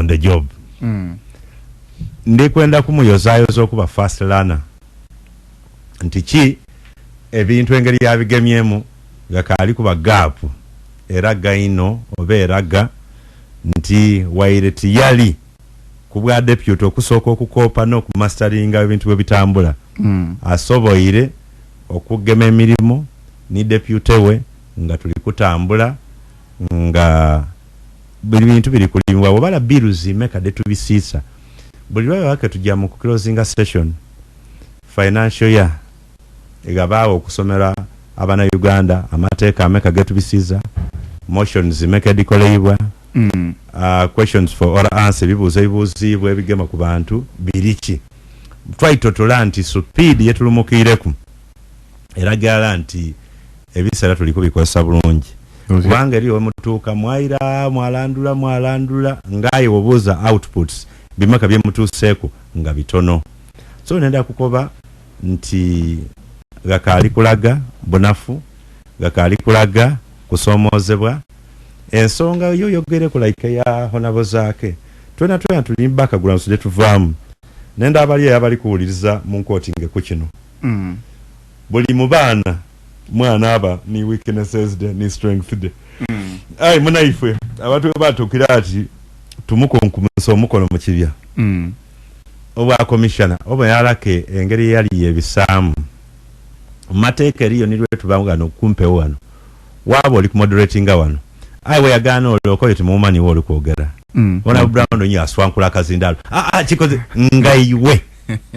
on the job. Ndikwenda kumuyozayoza okuba fast learner nti ki ebintu engeri yabigemyemu gakaali kuba gap eraga ino oba eraga nti waire tiyali ku bwa deputy okusooka okukoopa n'okumasteringa ebintu bwe bitambula. Asoboire okugema emirimu ni deputy we nga tuli kutambula nga buli bintu biri kulimwa obala bills meka de tubisiisa buli lwayo wake tujja mu closing session financial year egabaawo okusomera abana Uganda amateeka ameka getubisiza motions meka edikoleibwa questions for oral answer ebibuuzo ebibuuzibwa ebigema ku bantu biriki twaitotola nti speed yetulumukiireku eragala nti ebiseera tuli kubikozesa bulungi. Kubanga eriyo wemutuuka mwaira mwalandula ngaye obuuza outputs bimaka byemutuuseeko nga bitono. So nenda kukoba nti gakaali kulaga bunafu, gakaali kulaga kusomoozebwa. Ensonga yo yogere ku like ya Honorable Zaake twena twena tuli backgrounds gye tuvaamu nenda abali abali kuwuliriza mu nkotinge ku kino. Buli mu baana mwana aba ni weaknesses de ni strength de. Ayi munaifwe abantu batuukira ati tumukunkumisa omukono mu kibya. Obwa commissioner oba yalake engeri yali ebisaamu mateeka eriyo nirwe tubanga nokumpewo wano waba oli kumoderatinga wano ayi weyagaana olwokoyo timumanyi wo oli kwogera. Ona Brown nyo aswankula akazindalo kikoze nga iwe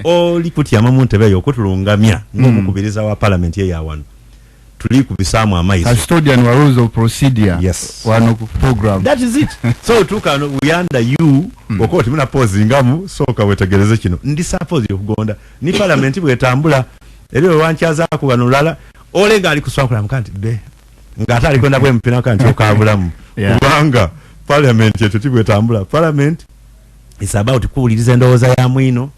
oli kutyama mu ntebe eyo okutulungamya ng'omukubiriza wa parliament ye ya wano tuli kubisaamu amaiso. Custodian wa rules of procedure. Yes. Wano ku program. That is it. So tuka we under you okoba timuna pausingamu sooka wetegereze kino ndi suppose okugonda ni parliament bwetambula eriyo wankyazaako wano lulala ole ng'ali kuswankula muka nti be ng'ate ali kwenda bwempina nti okabulamu. Kubanga parliament ekyo tibwetambula. Parliament is about kuwuliriza endowooza ya mwino.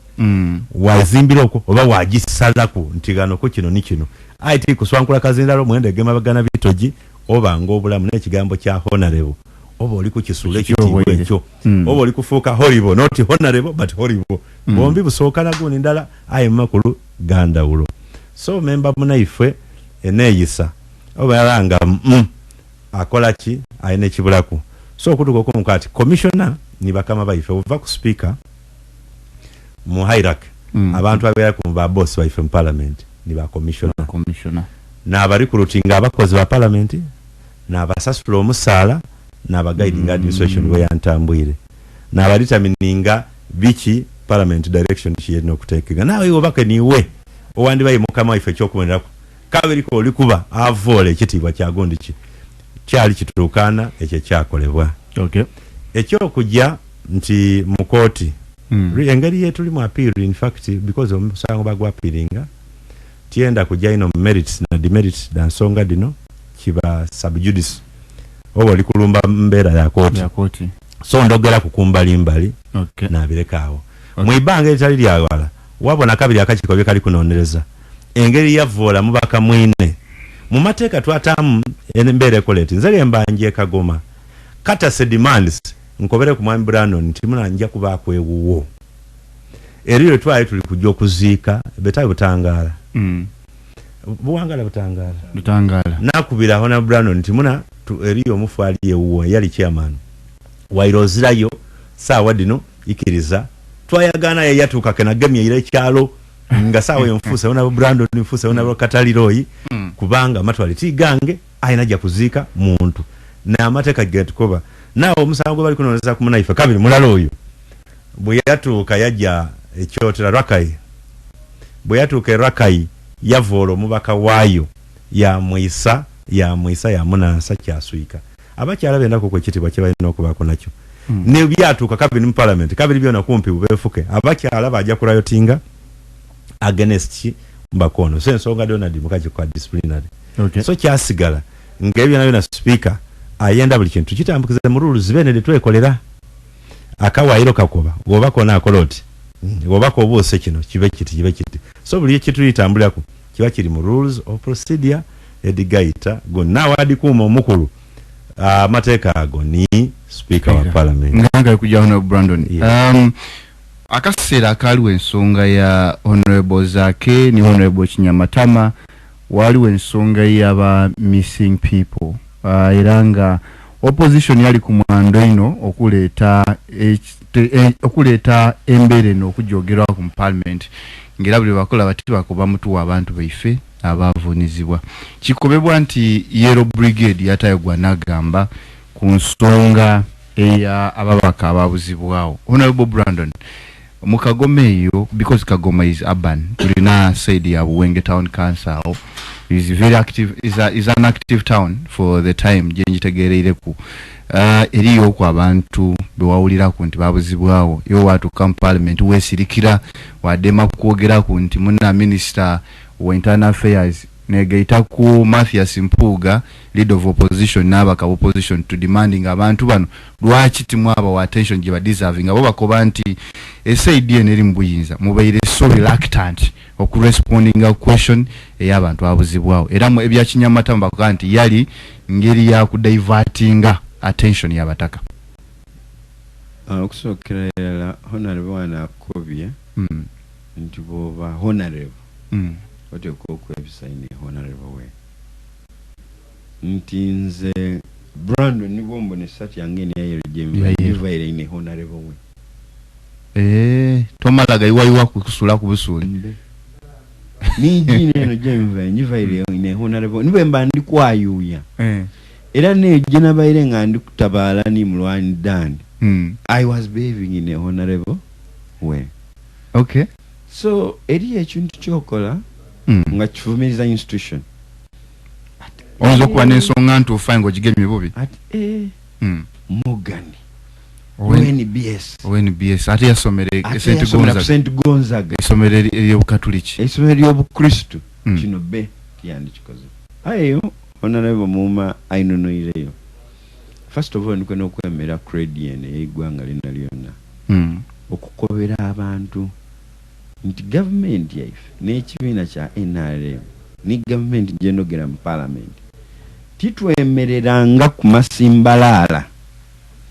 Wazimbira okwo oba wagisalaku nti gano ku kino ni kino ayi kuswankula kazindalo mwende gema bagana bitogi oba ng'obulamu n'ekigambo kya honorable oba oli kukisuula ekitiibwa ekyo oba oli kufuuka horrible not honorable but horrible. Bombi busooka nagundi ndala ayi makulu gandawulo. So memba munaife eneeyisa oba yalanga akola ki alina ekibulaku. So okutuuka okumuka ati commissioner ni bakama baife ova ku speaker mu hierarchy. Abantu abeera ku ba boss baife mu parliament ni ba commissioner. N'abarecruitinga abakozi ba parliament n'abasasula omusaala n'abaguiding administration bwe yantambwire n'abadetermininga biki parliament direction kiyerina okuteekega naawe obaka niwe owandibaye mukama waife ekyokubonerako kabiriko oli kuba avoola ekitiibwa kya gundi ki kyali kituukaana ekyo ekyakolebwa. Ekyokujja nti mu kooti engeri yetuli mu appeal in fact because omusango bagwapiringa tiyenda kujja ino merits na demerits da nsonga dino kiba sub judice oba oli kulumba mbeera ya kooti. So ndogera ku kumbalimbali nabireka awo. Mu ibbanga eritali lyawala wabona kabiri akakiiko bye kali kunoonyereza engeri yavoola mubaka mwine mu mateeka twataamu embeera ekola eti nze lye e Kagoma courtesy demands nkobere ku mwami Brandon nti muna nja kubaako ewuwo eriyo twali tuli kujja okuziika betayi Butangaala. Buwangala Butangaala. Butangaala. Nakubira Honorable Brandon nti muna eriyo omufu ali ewuwo yali chairman waire ozirayo saawa dino ikiriza twayagaana ye yatuuka kenagemye era ekyalo nga saawa eyo nfuuse Honorable Brandon nfuuse Honorable Kataliroyi kubanga amatwale tigange ayina ajja kuziika muntu n'amateeka getukoba naawe omusango gwe bali kunoonyereza ku munaife kabiri mulala oyo bwe yatuuka yajja ekyotera Rakai bwe yatuuka e Rakai yavoola omubaka waayo yamwisa yamunansa kyaswika abakyala bendako ku ekitiibwa kye balina okubaako nakyo. Ne byatuuka kabiri mu parliament kabiri byona kumpi bubeefuke abakyala bajja kurayotinga against mbakono so ensonga Donald mukaki kwa disciplinary. So kyasigala ng'ebyo byona byona speaker ayenda buli kintu kitambukize mu rules bene twekolera akawaayiro kakoba bw'oba kona akola oti bw'oba kobuuse kino kibe kiti kibe kiti so buli ekitulitambulirako kiba kiri mu rules of procedure edigayita gonna awadikuuma omukulu Amateeka ago ni speaker wa parliament. Nganga kujja Honorable Brandon. Akaseera akaaliwo ensonga ya Honorable Zake ni Honorable Kinyamatama, waliwo ensonga y'aba missing people, era nga opposition yali ku mwando ino okuleeta embeera eno okujogerwako mu parliament, ng'era buli bakola bati bakoba mutuwa abantu baife abavunizibwa. Kikobebwa nti Yellow Brigade yatayogwa n'agamba ku nsonga eya ababaka ababuzibwawo. Honorable Brandon, mu Kagoma eyo, because Kagoma is urban, tulina side ya Buwenge Town Council is very active, is an active town for the time gye njitegeereireku. Eriyo okwo abantu bewawuliraku nti babuzibwawo, iwe watuuka mu parliament weesirikira wadema kwogeraku nti munna minister wa internal affairs negaita ku Mathias Mpuuga, leader of opposition, n'abaka opposition to demanding abantu bano lwaki timwabawa attention gye badeserving. Abo bakoba nti SID eno eri mu buyinza mubaire so reluctant okurespondinga question ey'abantu abuzibwawo, era mu ebya Kinyamatama bakoba nti yali ngeri ya kudivertinga attention y'abataka. Okusookera ddala Honorable wano akobye nti bw'oba honorable oteekwa okwebisa in a honorable way, nti nze Brandon nibwo mbona essaati yange eno eya yellow gye Ya yellow. ngivaire in a honorable way. Tomala gayiwayiwa kusula ku busuuli. Nijiina eno gyenvaire ngivaire in a honorable, nibwe mba ndi kwayuuya, era neyo gye nabaire nga ndi kutabaala ni mulwani Dan, I was behaving in a honorable way. So eriyo ekintu kyokola nga kivumiriza institution. Oyinza okuba n'ensonga ntuufu ng'ogigemye bubi. Ati Morgan NBS. ONBS, ate yasomera Ate St. yasomera ku Gonzaga. St. Gonzaga. Essomero ery'obukatuliki. Essomero ly'obukristu. Kino be tiyandikikoze. Ayeyo Honorable Muuma ainunuireyo. First of all, nikwena okwemera credit eno ey'eggwanga lina lyonna, okukobera abantu nti gavumenti yaife n'ekibiina kya NRM ne gavumenti gyenogera mu parliament titwemereranga ku masimbalaala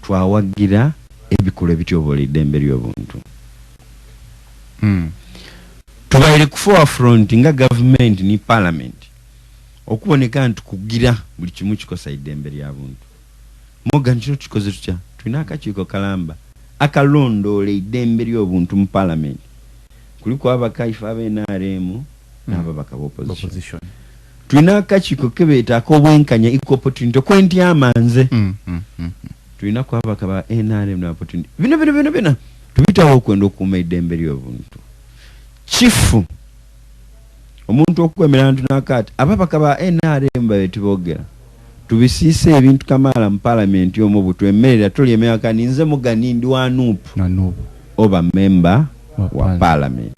twawagira ebikolwa ebityoboola eddembe ly'obuntu. Tubaire ku forefront nga gavumenti ne parliament okuboneka nti kugira buli kimu kikosa eddembe lya buntu. Morgan, kino tukikoze tutya? Tulina akakiiko kalamba akalondoola eddembe ly'obuntu mu parliament, kuliko abaka ife aba NRM n'ababaka b'opposition. Opposition. Tulina akakiiko kebeeta ak'obwenkanya, equal opportunity, okwentyama nze. Tulina ku ababaka ba NRM na opportunity. Bino bino bino bino tubitawo okwenda okukuuma eddembe ly'obuntu. Kifu omuntu okwemera ntu n'akaati ababaka ba NRM babe tiboogera, tubisiise ebintu kamaala mu parliament omwo butwemerera toli emyaka ninze Mugani ndi wa NUP Na NUP. oba member wa wa parliament. Parliament.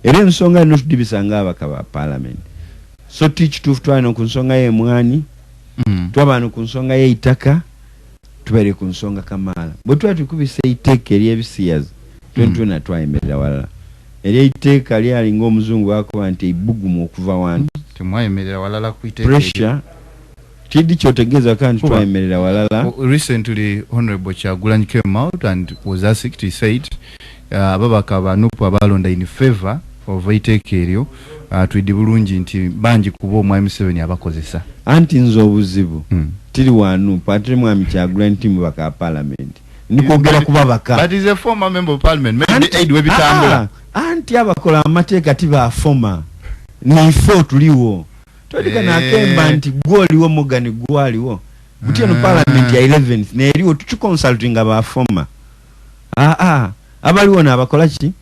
Era ensonga eno tudibisa ng'ababaka ba parliament, so ti kituufu. Twalina ku nsonga y'emwani, twabano ku nsonga y'eitaka, tubaire ku nsonga kamaala. Bwe tuba tukubisa eiteeka ery'ebisiyazi, twentwena twayemerera walala. Ery'eiteeka lyali ng'omuzungu bakuba nti ebbugumu okuva wantu. Temwayemerera walala ku iteeka eryo. Pressure kidi kyotegeeza ka nti Kuba- twayemerera walala. Recently, Honorable Kyagulanyi came out and was asked, he said, ababaka ba NUP abalonda in favor of eiteeka eryo, twidi bulungi nti bangi kuba omwami Museveni abakozesa. Anti nze obuzibu tiri wa NUP, ate mwami Kyagulanyi ti mubaka wa parliament, ndikwogera ku babaka. But he's a former member of parliament. Maybe aid webitambula. Ah, anti abakola amateeka tibafoma, nife tuliwo tolika nakemba nti gwoliwo Morgan gwaliwo buti eno parliament ya 11th neriwo tukiconsultinga bafoma. Aa, abaliwo nabakola ki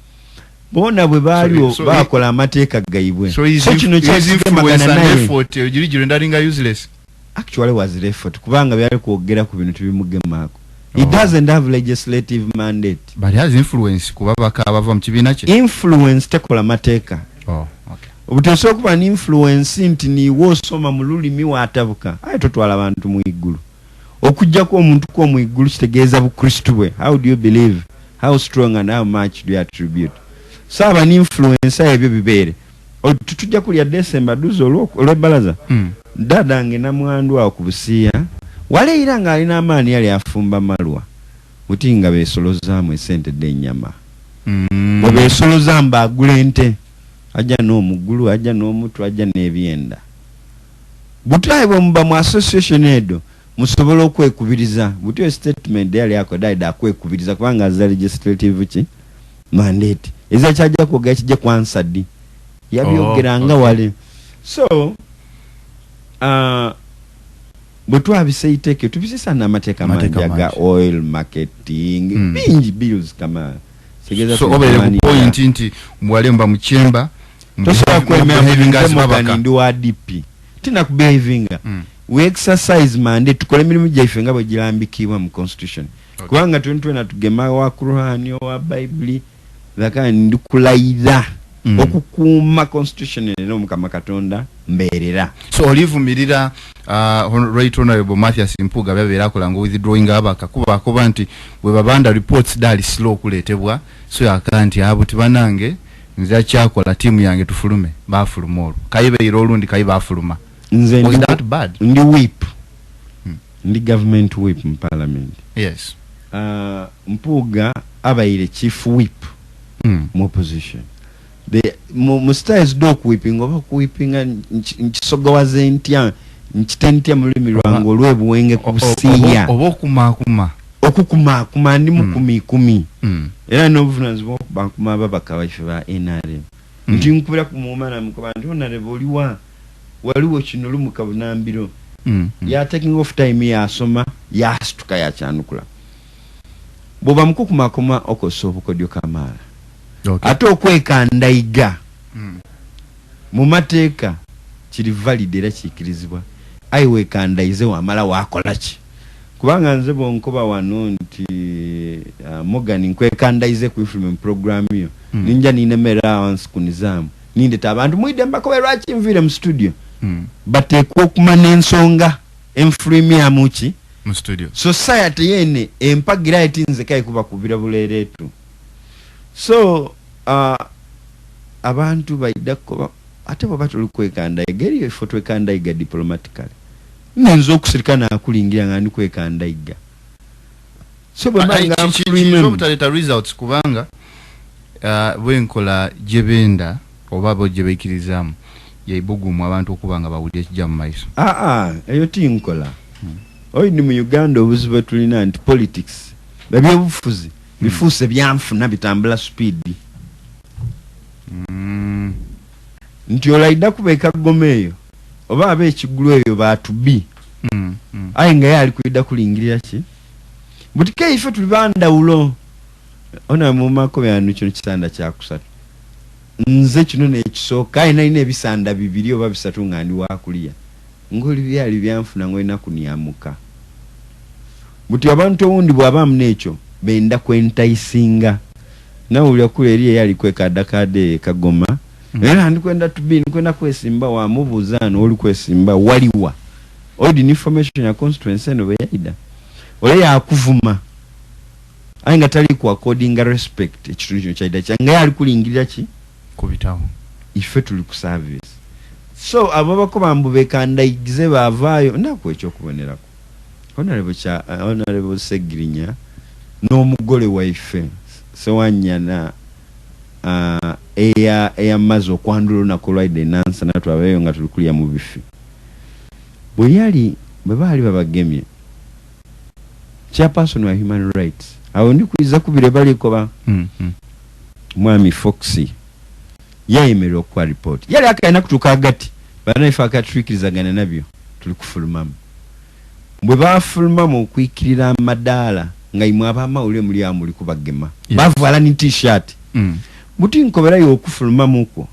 bona bwe baaliwo bakola amateeka gaibwe. So his, so kino his influence kyakigemagana and naye effort giri rendering useless. Actually was effort kubanga byali kwogera ku bintu tibimugemaako. He Oh. doesn't have legislative mandate. But he has influence ku babaka abava mu kibiina kye. Influence tekola mateeka. Oh, okay. Obuteesa okuba ni influence nti niiwe osoma mu lulimi watabuka, aye totwala bantu mu iggulu. Okuggyako omuntu kw'omu iggulu kitegeeza bukristu bwe. How do you believe, how strong and how much do you attribute? So aba ni influence ebyo bibeere. Tujja kulya December duzi olw'ebbalaza. Dada nge namwandu awo ku Busiya Waleira ng'alina amaani yali afumba malwa buti nga beesolozaamu esente d'ennyama. Bwe beesolozaamu baagula ente, ajja n'omugulu, ajja n'omutwe, ajja n'ebyenda. Buti bwe muba mu association edo musobola okwekubiriza. Buti eyo statement yali akola dayida akwekubiriza kubanga azza legislative ki mandate eza kyajja kwogera kijja kwansadi yabyogeranga. Oh, okay. Wale so bwe twabisa iteeke tubisisa n'amateeka Amateeka mangi aga mangi. oil marketing, bingi bills kama sigeza. So obeere ku point nti mwale mba mukyemba tosobola kwemera mubehavinga as Morgan babaka. Ndi wa DP tina kubehavinga. We exercise mandate, tukole emirimu gyaife nga bwe girambikibwa mu constitution. Kubanga twena tugema wa Kurani owa Bayibuli laka ndikulayira okukuuma constitution era Omukama Katonda mbeerera. So olivumirira Right Honorable Mathias Mpuuga byabeera akola nga withdrawing abaka kuba akoba nti bwe babanda reports dali slow okuleetebwa, so yaka nti abo tibanange nze kyakola tiimu yange tufulume, bafuluma olwo kayibeera olundi kayi bafuluma. Nze Was that bad? Ndi whip, ndi government whip mu parliament. Mpuuga abaire chief whip mu opposition. Mu styles do okuwipinga oba okuwipinga nkisogowaze ntya, nkite ntya mu lulimi lwange olw'ebuwenge kusiiya. Oba okumaakuma. Okukumaakuma ndi mukumiikumi. Era n'obuvunanyizibwa okubankuma ababaka baife ba NRM nti nkubira ku muuma namukoba nti honorable oliwa, waliwo kino lumuka bunambiro. Ya taking off time yasoma yasituka yakyanukula. Bw'oba mukukumakuma okozesa obukodyo kamaala. Ate okwekandaiga mu mateeka kiri valid era kikirizibwa, aye weekandaize wamala wakola ki? Kubanga nze bwonkoba wano nti Morgan nkwekandaize ku influence program yo, ninja ninemera wansi ku nizaamu nindeta abantu mwidde mbakobe lwaki nviire mu studio. Bateekwa okumanya ensonga enfulumyamu ki mu studio. Society yene empagira eti nze kayi kubakubira buleeretu. So abantu baida kuba ate bwaba tuli kwekandaiga eriyo ifo twekandaiga diplomatically, nninza okusirika nakulingira nga ndi kwekandaiga. So bwe mba nga nfulumyemu obutaleeta results kubanga bwenkola gye benda oba bo gye baikirizaamu yaibugumu abantu okuba nga bawulira ekijja mu maiso. Aa, eyo tinkola. Oyi ni mu Uganda obuzibu bwe tulina nti politics, ebyobufuzi bifuuse byanfuna bitambula speed. Nti olaida kuba ekagoma eyo oba aba ekigulu eyo batubi, aye nga ye ali kwida kulingirira ki buti ke ife tuli bandawulo. Ona mumako byanu kino kisanda kyakusatu, nze kino nekisooka, aye nalina ebisanda bibiri oba bisatu nga ndi wakuliya ngoli byali byanfuna ngolina kunyamuka buti. Abantu owundi bw'abaamu n'ekyo benda kwentaisinga nawulira kula eri eyali kwekadakada ekagoma. Era ndikwenda tubi ndikwenda kwesimba, wamubuuza ano oli kwesimba waliwa odi information ya constituency eno bwe yaida ole yakuvuma, aye nga tali ku accordinga respect ekitundu kino kyaida kya nga yali kulingirira ki kubitawo. Ife tuli ku service, so abo bakoba mbu bekandaigize bavaayo naku ekyokubonerako honorable kya Honorable Segirinya n'omugole waife Sewanyana eya eyamaze okwandula olunaku olwaidde enansana twabeeyo nga tuli kulya mu bifi bwe yali bwe baali babagemye chairperson wa human rights awo ndi kwiza kubire balikoba. Mwami Foxy yayemerera okuwa report, yali akalina kutuuka agati banaife akatwikirizagana nabyo tuli kufulumamu. Bwe bafulumamu okwikirira amadaala nga imwe abamawulire muli awo muli kubagema. Bavuala ni T-shirt. Buti nkoberayo okufulumamu kwo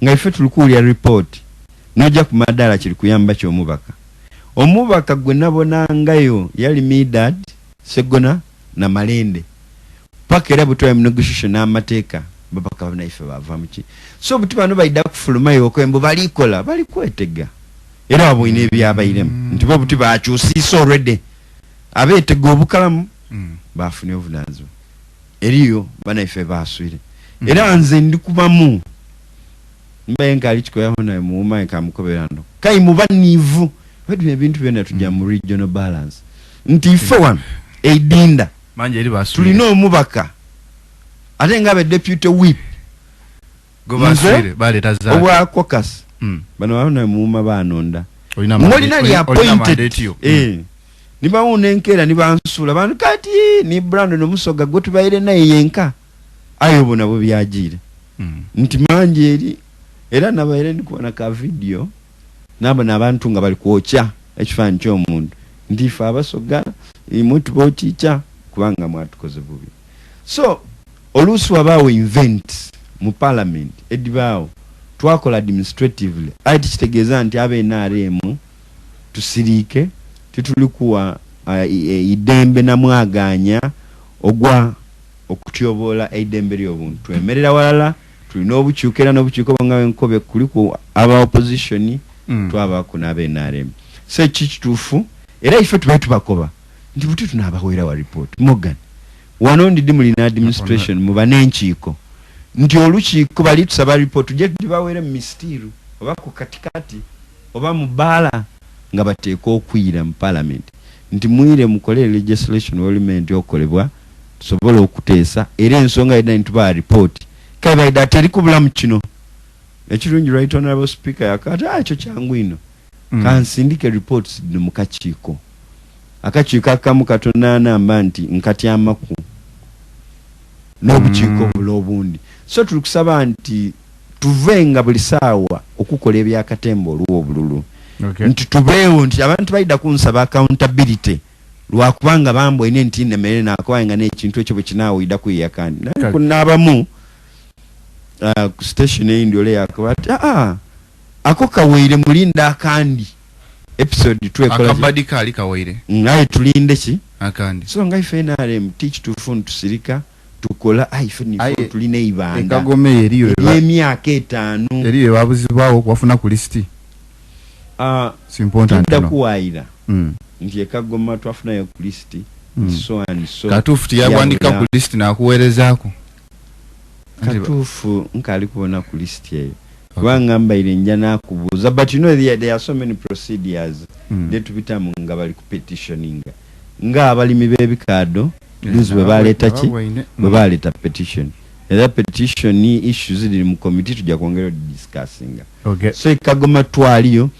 nga ife tuli kuwulira report nojja ku madaala kiri kuyamba kyomubaka. Omubaka gwe nabonangayo yali Midad Segona na Malende paka era bwe twali mu negotiation n'amateeka babaka banaife bava muki. So buti bano baida kufulumayo okwembo balikola bali kwetega era wabwine ebyabairemu nti bo buti bakyusiisa already abeetega obukalamu. Bafunye obuvunanyizibwa eriyo banaife baswire era nze ndikubamu mbaye nkali kikoyaho naye muwuma nkamukobera ndo kai muba nivu. Bwetu ebintu byonna tujja mu regional balance nti ife wano eidinda manje eri baswire tulina omubaka ate nga abe deputy whip go baswire baleta za obwa caucus. Bano babona muuma banonda ngolina li appointed nibawuna enkeera nibansuula bantu kati ni Brandon Omusoga gwe tubaire naye yenka ayo bona bo byagiire. Nti manje eri era nabaire ndikuona ka video nabona abantu nga bali kwokya ekifaananyi ky'omuntu nti ife Abasoga imwe tubokica kubanga mwatukoze bubi. So oluusi wabaawo event mu parliament edibaawo twakola administratively aye tikitegeeza nti abe NRM tusiriike titulikuwa idembe namwaganya ogwa okutyobola eidembe ly'obuntu. Twemerera walala tulina obukyuka era n'obukyuka bwanga enkobe kuliku aba opposition twabaako n'abe NRM. So eki kituufu era ife tubaye tubakoba nti buti tunaabaweera wa report Morgan wano ndidi mulina administration muba n'enkiiko nti olukiiko bali tusaba report tujje tubaweere mu misitiiru oba ku katikati oba mu bbaala nga bateeka okwira mu parliament nti mwire mukole legislation parliament okolebwa tusobole okuteesa era ensonga yonna nitubawa report kale baida teri kubulamu kino ekirungi right honorable speaker yakati ekyo kyangu ino. Kansindike reports dino mu kakiiko akakiiko akamu katonaanamba nti nkatyamaku n'obukiiko bula obundi. So tuli kusaba nti tuvenga buli saawa okukola ebyakatemba olw'obululu. Nti tubeewo nti abantu baida kunsaba accountability lwakubanga bamboine nti nnemere naakubanga n'ekintu ekyo bwe kinaawida kweyakandi naye kunaabamu ku station eyindi ole yakuba ati ako kaweire mulinda akandi episode twekola akabadi kali kaweire naye tulinde ki akandi. So nga ife NRM tikituufu ntusirika tukola ife nifo tulina eibanda ekagome eriyo emyaka 5 eriyo babuzibwawo wafuna ku list simportant no kuwaira nti ekagoma twafunayo ku list so and so katuufu tiyagwandika ku list nakuweerezaako katuufu nkali kubona ku list eyo kubanga mbaire nja nakubuuza but you know there are so many procedures detubitamu nga bali ku petitioning nga abalimi b'ebikaado luzi bwe baleeta ki bwe baleeta petition era petition issues ziri mu committee tujja kwongera discussinga. So ekagoma twaliyo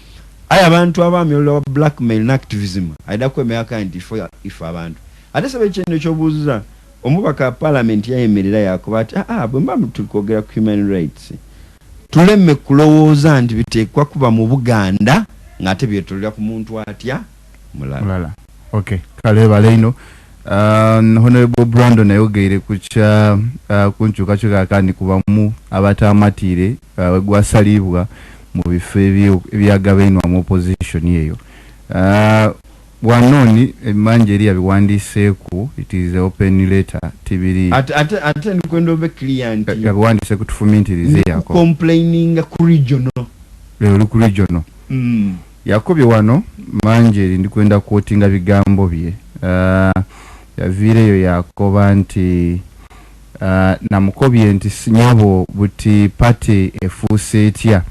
aye abantu abaami olwa blackmail na activism aida kwemeyaka nti ife abantu ate saba ekintu ekyobuuza omubaka wa parliament yayemerera yakuba ati bwe mba tuli kwogera ku human rights tuleme kulowooza nti biteekwa kuba mu Buganda ng'ate byetolera ku muntu atya mulala. Okay, kale baleino Honorable Brandon ayogeire kucha kunkyukakyuka kandi kubamu abatamatire gwasalibwa mu bifo ebyagabainwa mu opposition eyo. Wanoni emanje eri yabiwandiseeku it is open letter tibiri ate ndikwenda obe clear nti yabiwandiseeku tufumintirize yako complaining ku regional lero ku regional yakobye wano manje ndikwenda quotinga bigambo bye yaviireyo yakoba nti namukobye nti sinyabo buti party efuuse etya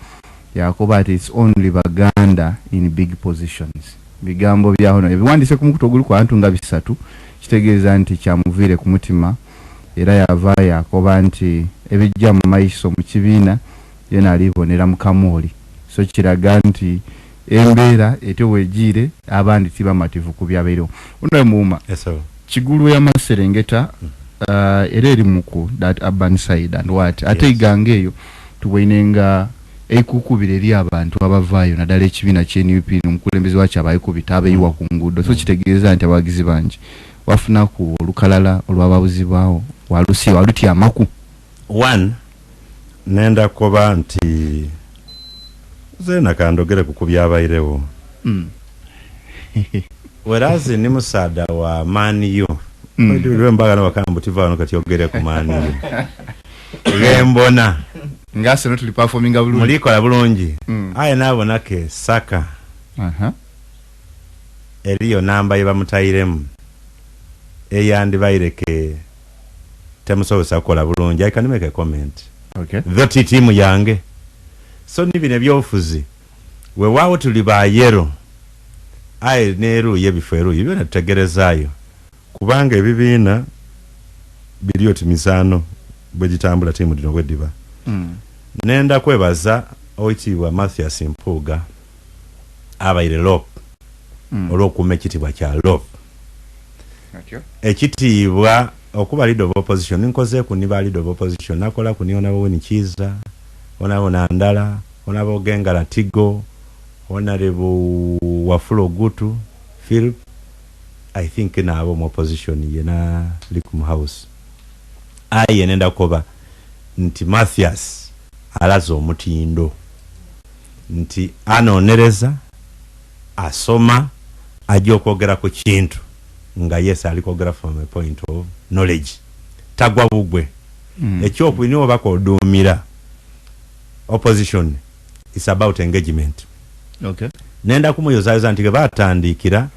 yakoba ati it's only Baganda in big positions. Bigambo bya hono ebiwandiise ku mukutu oguli ku bantu nga 3 kitegeeza nti kyamuviire ku mutima era yava yakoba nti ebijja mu maiso mu kibiina yena alibonera mu kamooli. So kiraga nti embeera ete wegiire abandi tibamativu ku byabeerewo. Ono muuma Kigulu y'amaserengeta era eri muku that urban side and what ate igange eyo tuboinenga eikukubira eri abantu abavaayo naddala ekibiina kye NUP n'omukulembeze wakyo abayikubita abeeyiwa ku nguudo. So kitegeeza nti abawagizi bangi wafunaku olukalala olw'ababuzibwawo walutyamaku. One nenda kuba nti nze nakandogere ku byabairewo. Whereas ni musaada wa Man U mbaga nabakambu tiva kati ogere ku Man U gembona ngase no tuli performinga bulungi mulikola bulungi aye nabona ke Saka eriyo namba yebamutayiremu eyandi baireke temusobesa kukola bulungi. I can make a comment. Okay. That team yange so ni bino ebyobufuzi weewaawo tuli ba yero Aye n'eruuyi ebifo eruuyi byona tutegerezaayo kubanga ebibiina biri oti mizaano bwe gitambula tiimu dino bwe diba. Nenda kwebaza owekitiibwa Mathias Mpuuga abaire LOP olw'okuuma ekitiibwa kya LOP, ekitiibwa okuba leader of opposition. Nkozeeku ni ba leader of opposition, nakola ku ni Honorable Winnie Kiiza, Honorable Nandala, Honorable Gengala Tigo, Honorable Wafula Ogutu Philip, I think naabo mu opposition yena li ku house. Aye nenda kukoba nti Mathias alaze omutindo nti anonereza, asoma, ajja okwogera ku kintu nga yes ali kwogera from a point of knowledge, tagwa bugwe. Ekyokubiri, niwo baka oduumira opposition is about engagement. Nenda kumuyozayoza nti batandikira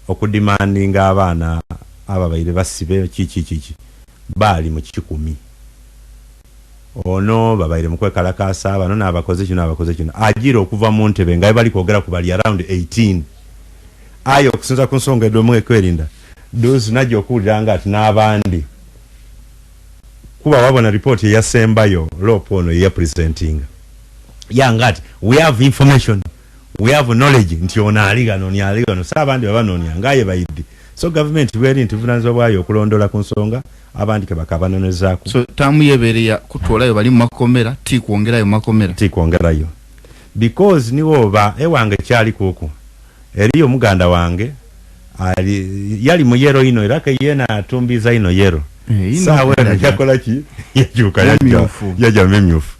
okudemandinga abaana ababaire basibe kiki kiki baali mu 1,000, ono babaire mu kwekalakasa, bano n'abakoze kino, abakoze kino, agira okuva mu ntebe nga bali kwogera ku bali around 18. Aye okusinza ku nsonga edomu ekwerinda dozi najja okuwulira nga ati n'abandi kuba wabona ripooti eyasembayo LOP ono eya presenting yanga ati we have information, we have knowledge nti ono ali gano, oni ali gano, so abandi babanoonya ngaaye bayiddi. So gavumenti bweri nti buvunanyizibwa bwayo okulondola ku nsonga abandi ke bakabanonezaako. So tamu yebeereya kutwolayo bali mu makomera, ti kwongerayo mu makomera? Ti kwongerayo, because niwoba ewange kyali kuku eriyo omuganda wange ali yali mu yellow ino era ke yena atumbiza ino yellow. Saawa eno yakola ki? Yakyuka yajja mumyufu.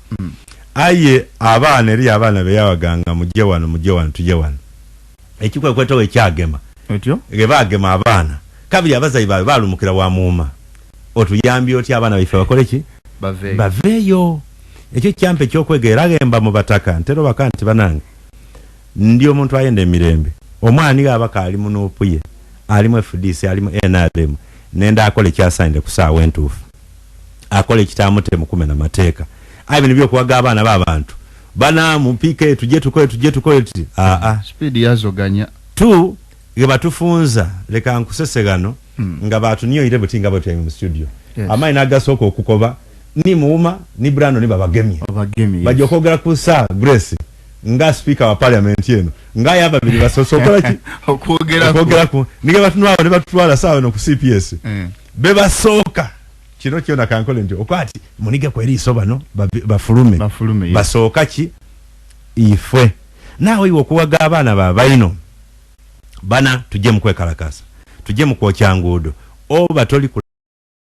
Aye abaana eri abaana beyawaganga mujje wano, mujje wano, tujje wano, ekikwekweto ekyagema ge bagema abaana kabiri abazayi baabwe balumukira wa muuma, otuyambye otya abaana baife bakole ki? Baveeyo. Ekyo kyampa ekyokwegera gemba mu bataka ntera obaka nti banange ndi omuntu ayenda emirembe. Omwana nga abaka ali mu NUP ye, ali mu FDC, ali mu NRM, nenda akola ekyasaanidde ku ssaawa entuufu, akola ekitamute mukume na mateeka. Aye bino byokuwaga abaana b'abantu bana mu PK tujje tukole, tujje tukole tuti aa speed yazoganya. Tu ge batufunza leka nkusese gano nga batunyoire buti nga bwe mu studio. Amaanyi n'agasooka okukoba ni muuma ni Brando ni babagemye. Babagemye, yes. Bajja okwogera ku Sir Grace nga speaker wa parliament eno nga ye ababiri basoose okola ki? Okwogera. Okwogeraku nige batunwawo ne batutwala saawa eno ku CPS. Be basooka kino kyona kankole nti okwati munige ku eriiso bano bafulume. Bafulume, yes. Basooka ki ifwe naawe iwe okuwaga abaana babaino bana tujje mu kwekalakasa, tujje mu kwokya nguudo oba toli ku